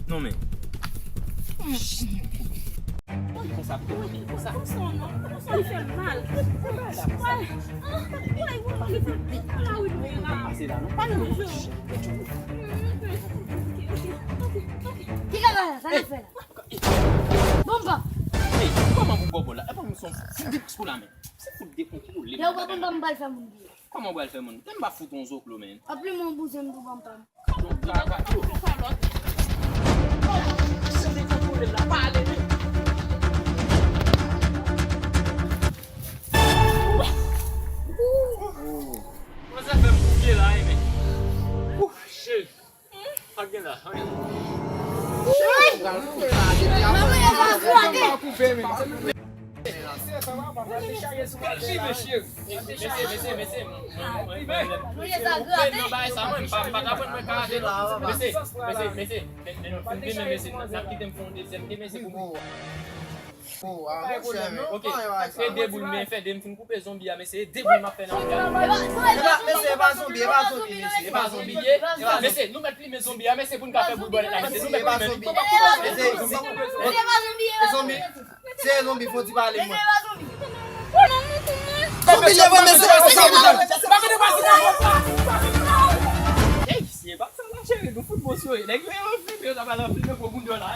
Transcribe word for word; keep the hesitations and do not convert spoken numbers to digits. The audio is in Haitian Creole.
Non, men. Konsa, konsa. Konsa, non. Konsa, li fè mal. Wè. Ah, wè, wè, li fè mal. Pase la, non. Pale, non. Ki kaka sa? Sa n ap fè la? Bon, pa. Hey, kòman pou bòbò la? E pa m son fout de pis pou la, men. Se fout de konkou, lè. Lè ou pa konn pa m pral fè moun byen. Kòman w pral fè moun? Tè m pa fout yon zoklo, men. Apli mwen bouzen m tou, pa m pa m. Bon, kaka, yo. Sa dekontrole la, pa ale, men. Kòman sa fè m koupye la, men? Ouf, cheri. Pa gen la, anyen. Mesye, mesye, mesye, mesye, mwen, mwen, mwen, mwen, mwen, mwen, nan bagay sa, mwen, m pa, m pa t aprann mwen karate, non. Mesye, mesye, mesye, men, men, non, fin filme, mesye, n ap kite m fè yon dezyèm, ke mesye pou mwen. Oh, ah, monchè, men. Ok, fè de boul, men fè de, m fin koupe zonbi a, mesye, e de boul m ap fè nan yon. E pa, mesye, e pa zonbi, e pa zonbi, mesye, e pa zonbi. Mesye, nou mèt filme zonbi a, mesye, pou n ka fè boul bòlèt la, mesye, nou mèt filme li. Mesye, e pa zonbi, e pa zonbi. Se zonbi, fò di pale mwen. Zonbi leve, mesye, mesye, mesye. Ey, si e pa sa la, cheri, nou fout bon sou yo. Nèg yo, yo filme, yo ta pral filme gwo boul yo la.